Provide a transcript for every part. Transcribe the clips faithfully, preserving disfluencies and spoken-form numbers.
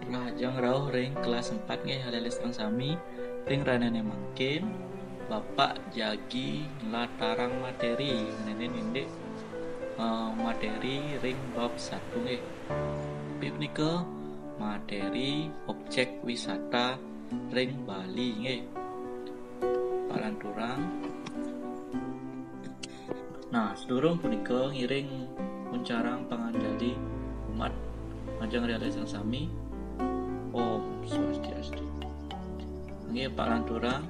Lajeng rauh ring kelas empat nggih, alit-alit sareng sami. Ring rahinané mangkin, Bapak jagi nlatarang materi, nénten indik, eh, materi ring bab satu nggih. Inggih punika materi objek wisata ring Bali nggih. Palanturang. Nah, sadurung punika ngiring uncarang panganjali umat majeng ring alit-alit sareng sami. Om Swastiastu. Nggih, palanturang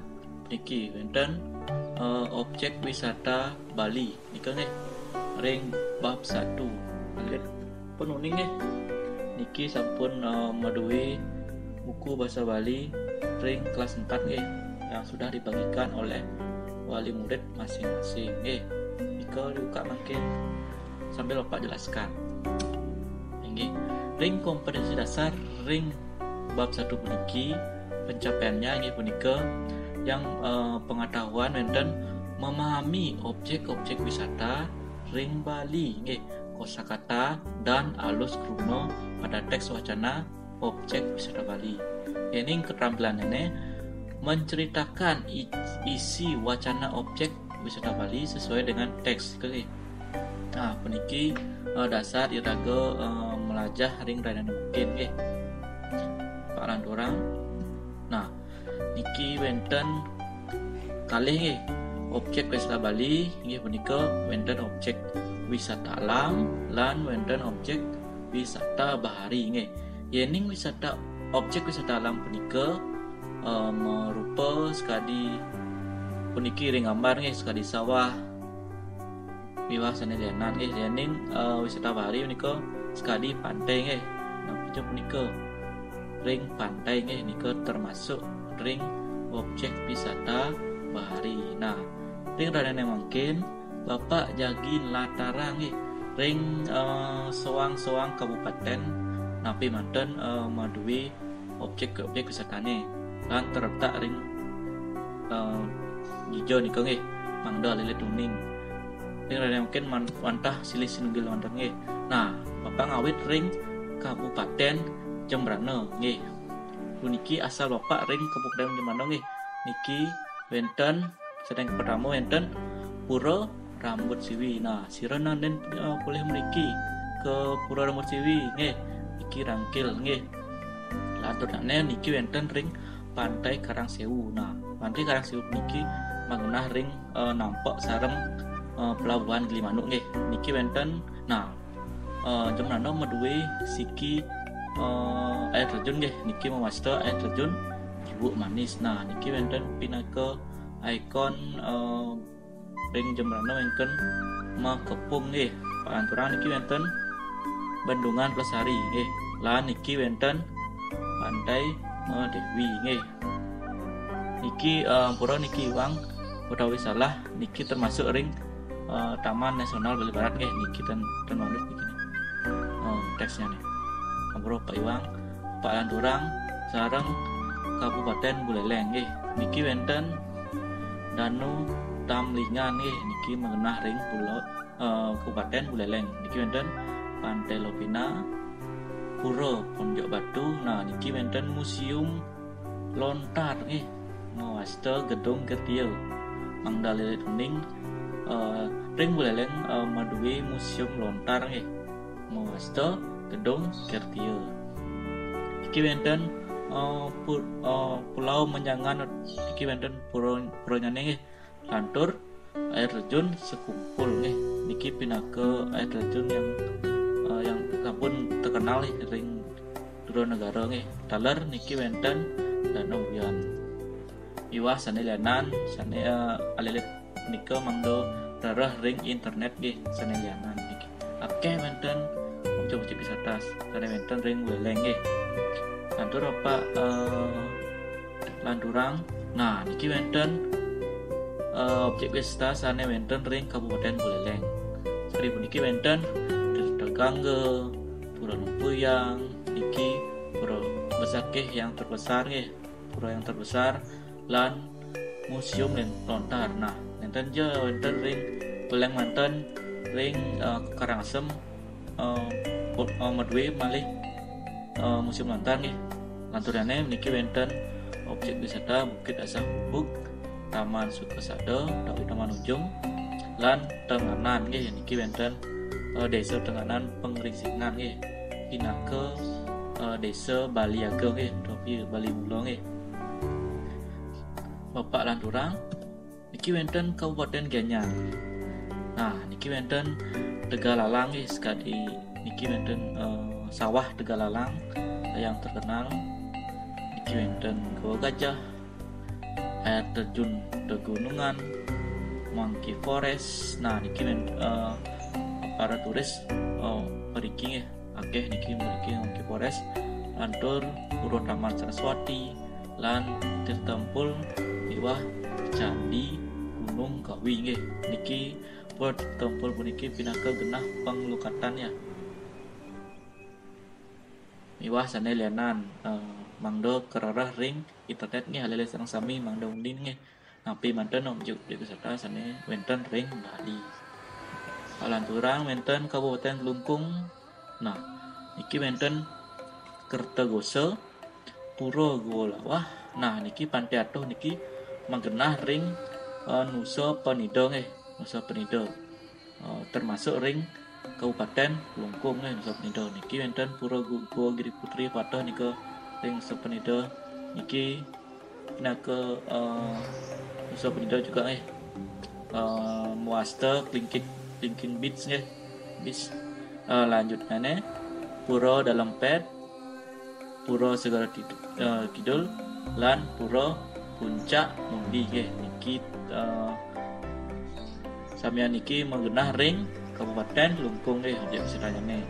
niki wénten, eh, objek wisata Bali. Nika nggih ring bab satu. Alit pun uning nggih. Niki sampun, eh, madué buku basa Bali ring kelas empat nggih, yang sudah dibagikan oleh wali murid masing-masing nggih. Nika dibuka mangkin sambil Bapak jelaskan. Inggih, ring kompetensi dasar ring bab satu puniki, pencapaiannya inggih punika yang, eh, pengetahuan wénten memahami objek-objek wisata ring Bali nggih, kosakata dan alus kruna pada teks wacana objek wisata Bali. Yéning keterampilan néné menceritakan i-, isi wacana objek wisata Bali sesuai dengan teks nggih. Nah, puniki, eh, dasar iraga, eh, melajah ring rahinané mangkin nggih. Palanturang. Nah, niki wénten kalih nggih. Objek wisata Bali inggih punika wénten objek wisata alam lan wénten objek wisata bahari nggih. Yéning wisata, objek wisata alam punika, eh, marupa sakadi puniki ring gambar nggih, sakadi sawah miwah sané lianan nggih. Yéning, eh, wisata bahari punika sakadi pantai nggih. Nah, punika ring pantai nggih, nika termasuk ring objek wisata bahari. Nah, ring rahinané mangkin Bapak jagi nlatarang nggih ring, eh, soang-soang kabupaten napi manten, eh, madué objek-objek wisatané lan terletak ring, eh, jija nika nggih, mangda alit-alit uning. Ring rahinané mangkin man-, wantah silih sinunggil manten nggih. Nah, Bapak ngawit ring Kabupaten Jembrana nggih. Puniki asal Bapak ring Kabupaten Jembrana nggih. Niki wénten, sané pertama wénten Pura Rambut Siwi. Nah, sira nénten, eh, polih mriki ka Pura Rambut Siwi nggih. Niki rangkil nggih. Lan tur dané niki wénten ring Pantai Karang Séwu. Nah, Pantai Karang Séwu niki magenah ring, eh, nampek sareng, eh, Pelabuhan Gilimanuk nggih. Niki wénten, nah, eh, Jembrana madué siki, eh, air terjun nggih. Niki mawasta air terjun Iwuk Manis. Nah, niki wénten pinaka ikon, eh, ring Jembrana wénten makepung nggih. Palanturang niki wénten Bendungan Plesari nggih. Lan niki wénten Pantai Madewi nggih. Niki, eh, ampura niki iwang utawi salah, niki termasuk ring, eh, Taman Nasional Bali Barat nggih. Niki ten, ten manut niki. Eh, teksnya nih. Ampura Pak Iwang, Pak Lanturang, sareng Kabupaten Buleleng nggih. Niki wénten Danu Tamlingan nggih. Niki magenah ring pulau, eh, Kabupaten Buleleng. Niki wénten Pantai Lopina, Pura Ponjok Batu. Nah, niki wénten Museum Lontar nggih, mawasta Gedung Kirtia. Mangda alit-alit uning, eh, ring Buleleng, eh, madué Museum Lontar nggih, mawasta Gedung Kirtia. Niki wénten, eh, pu-, eh, Pulau Menjangan, niki wénten pura, puranyané nggih. Lan tur air terjun Sekumpul nggih. Niki pinaka air terjun yang, eh, yang sampun terkenal nggih ring dura negara nggih. Taler niki wénten Danau Uyan. Miwah sané lianan, sané, eh, alit-alit punika mangda rereh ring internet nggih, sané lianan niki. Akéh wénten objek-objek wisata sané wénten ring Buleleng nggih. Lan tur Bapak, eh, Lanturang. Nah, niki wénten, eh, objek wisata sané wénten ring Kabupaten Buleleng. Sakadi puniki wénten Tirta Gangga, Pura Lempuyang, niki pura besakih yang terbesar nggih, pura yang terbesar, lan Museum Len-, Lontar. Nah, nénten ja wénten ring Buleleng manten ring, eh, Karangasem, eh, pu-, eh, madué malih eh, Museum Lantar nggih. Lanturane niki wenten objek wisata Bukit Asah Bubuk, Taman Sukasada utawi Taman Ujung, lan Tenganan nggih, niki wenten eh, Desa Tenganan Pengringsingan nggih. Pinaka eh, Desa Bali Ageng nggih, utawi Bali Mula nggih. Bapak Lanturang, niki wenten Kabupaten Gianyar. Nah, niki wenten Tegalalang nggih, sekadi niki wenten eh, sawah Tegalalang yang terkenal. Niki wenten Goa Gajah, air terjun Pegunungan, Monkey Forest. Nah, niki wenten eh, para turis eh, mriki nggih, akeh niki mriki Monkey Forest, lantur Pura Taman Saraswati, lan Tirta Empul miwah Candi Gunung Kawi nggih. Niki Pura Tirta Empul puniki pinaka genah panglukatan ya. Miwah sane lianan eh, mangda karereh ring internet nggih, ale-ale sareng sami mangda unin nggih. Napi manten objek-objek wisata sane wenten ring Bali. Palanturang wenten Kabupaten Klungkung. Nah, niki wenten Kertagosa, Pura Gua Lawah. Nah, niki Pantai Atuh niki magenah ring eh, Nusa Penida nggih, Nusa Penida. Eh, termasuk ring Kabupaten Klungkung nggih, Nusa Penida. Niki wenten Pura Gu- Gua Giri Putri Pateh nika ring Nusa Penida. Niki pinaka eh, Nusa Penida juga nggih. Eh, mawasta Klingkit Klingking Beach nggih. Beach. Eh, lanjutane Pura Dalem Pet, Pura Segara Tidu- eh, Kidul, lan Pura Puncak Mundi nggih. Niki eh, samian niki magenah ring Kabupaten Klungkung nggih, objek wisatane.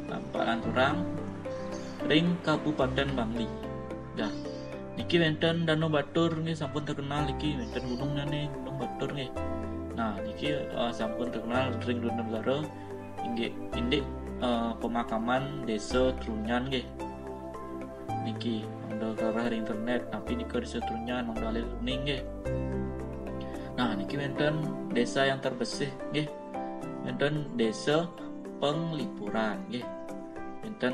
Nampak lanturang ring Kabupaten Bangli. Dah. Niki wenten Danau Batur nggih, sampun terkenal niki, wenten gunung nane Gunung Batur nggih. Nah, niki eh, sampun terkenal ring dunia negara inggih indik eh, pemakaman Desa Trunyan nggih. Niki mangda karereh ring internet, napi nika Desa Trunyan, mangda ale uning nggih. Nah, niki wenten desa yang terbersih nggih. Wenten Desa Penglipuran nggih. Wenten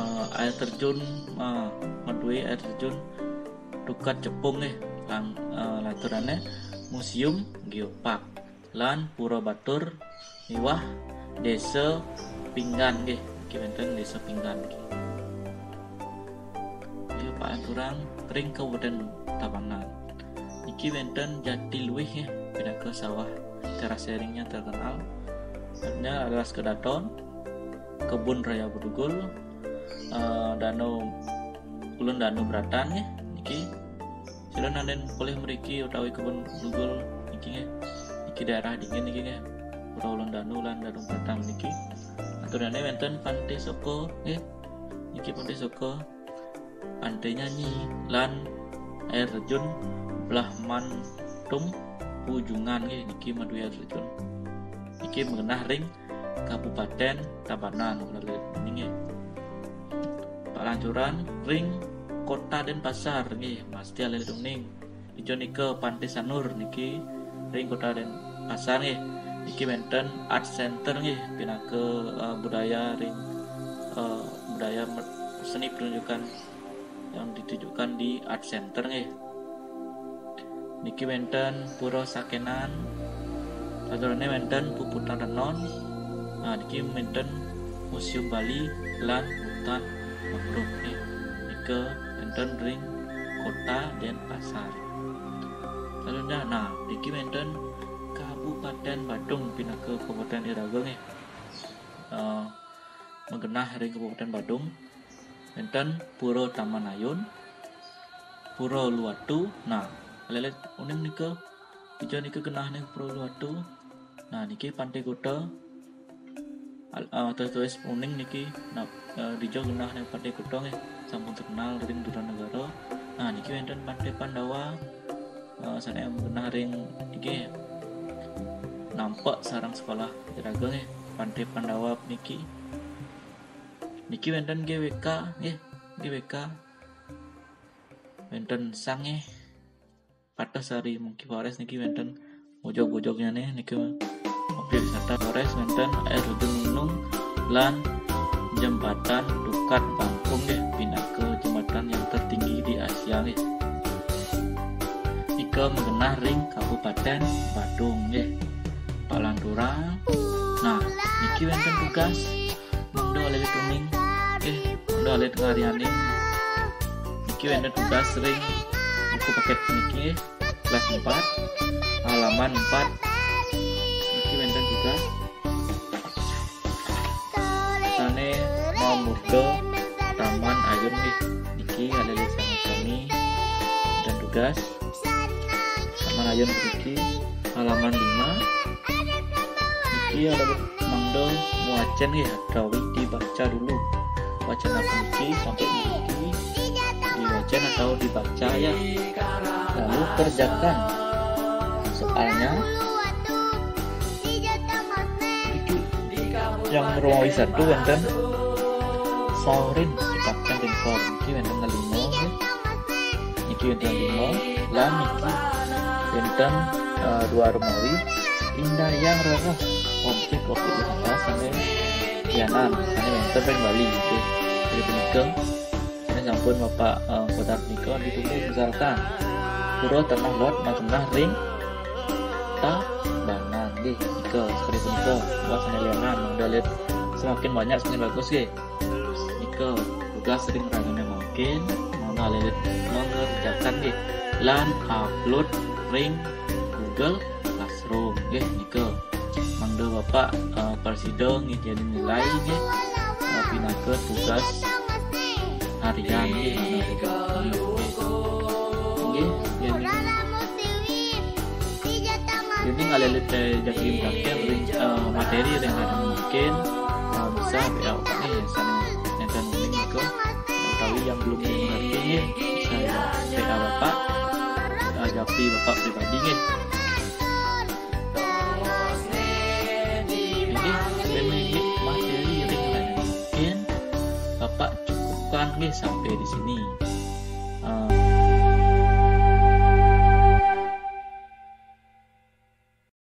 eh, air terjun eh, madue air terjun Tukad Cepung nggih. Lan eh, lanturane Museum Geopark lan Pura Batur miwah Desa Pinggan nggih. Niki wenten Desa Pinggan nggih. Nggih, palanturang ring Kabupaten Tabanan. Niki wenten Jatiluwih nggih, pinaka sawah teras sharingnya terkenal. Artinya adalah Kedaton, Kebun Raya Bedugul, eh, Danau Ulun Danu Bratan nggih. Niki sira nanden polih mriki utawi Kebun Bedugul niki nggih. Niki daerah dingin niki nggih. Pura Ulun Danu lan Danu Bratan niki. Aturane wenten Pantai Soko nggih. Niki Pantai Soko, Pantai Nyanyi, lan air terjun Belah Mantung Pujungan nggih, niki madue air terjun. Niki magenah ring Kabupaten Tabanan, nggih. Palanturang ring Kota Denpasar nggih, mesti ale uning. Dija nika Pantai Sanur niki ring Kota Denpasar nggih. Niki wenten Art Center nggih, pinaka eh, budaya ring eh, budaya mer- seni pertunjukan yang ditunjukkan di Art Center nggih. Niki wenten Pura Sakenan, sadurunge wenten Puputan Renon. Nah, niki wenten Museum Bali lan hutan mangrove nggih. Nika wenten ring Kota Denpasar. Selanjutnya, nah, niki wenten Kabupaten Badung, pinaka Kabupaten iraga nggih. Eh, magenah ring Kabupaten Badung. Wenten Pura Taman Ayun, Pura Uluwatu. Nah, ale-ale uning nika, dija nika genahne Pura Uluwatu. Nah, niki Pantai Kuta. Al- eh, tertulis uning niki, nah, eh, dija genahne Pantai Kuta nggih, sampun terkenal ring dura negara. Nah, niki wenten Pantai Pandawa. Eh, sane genah ring niki nampak sareng sekolah iraga nggih, Pantai Pandawa niki. Niki wenten G W K nggih, G W K. Wenten sang nggih, Pateh Sari Monkey Forest niki wenten bojog-bojognyane niki. Objek wisata forest wenten air terjun gunung lan Jembatan Dukat Bangkung nggih, pinaka jembatan yang tertinggi di Asia nggih. Nika magenah ring Kabupaten Badung nggih. Palanturang. Nah, niki wénten tugas. Mangda alit uning. Nggih, mangda alit ngarianin. Niki wénten tugas ring buku paket niki nggih. Kelas empat, halaman empat. Niki wénten tugas. Sané mamurda Taman Ayun nggih. Niki alit sami-sami wénten tugas. Taman Ayun niki halaman lima. Niki alit mangda muwacén nggih, utawi dibaca dulu. Wacén apa niki sampai niki diwacén atau dibaca ya. Lalu kerjakan. Soalnya niki yang ruang wisata wénten saurin dipaksa ring sor. Niki wénten lima nggih. Niki wénten lima, lan niki wénten, eh, dua rumawi, indayang rereh, objek-objek wisata sané lianan, sané wénten ring Bali nggih. Jadi punika, sané sampun Bapak, eh, kotak nika ditulis misalkan, Pura Tengah Lot magenah ring Tabanan nggih, nika sekali punika, wah sané lianan, mangda alit semakin banyak semakin bagus nggih. Nika tugas ring rahinané mangkin, mangda alit mangerjakan nggih lan upload ring Google Classroom nggih nika. Mangda Bapak, eh, prasida ngicénin nilai nggih, eh, pinaka tugas harian nggih. Nggih, yen Ini ngalilit, eh, jagi mendaftar ring, eh, materi ring rahinané mangkin, eh, bisa W A Bapak nggih, sané nénten uning nika, utawi yang belum mengerti nggih, bisa ya W A Bapak, eh, japri Bapak pribadi nggih. Nggih, sané materi ring rahinané mangkin, Bapak cukupkan nggih sampai di sini. Eh,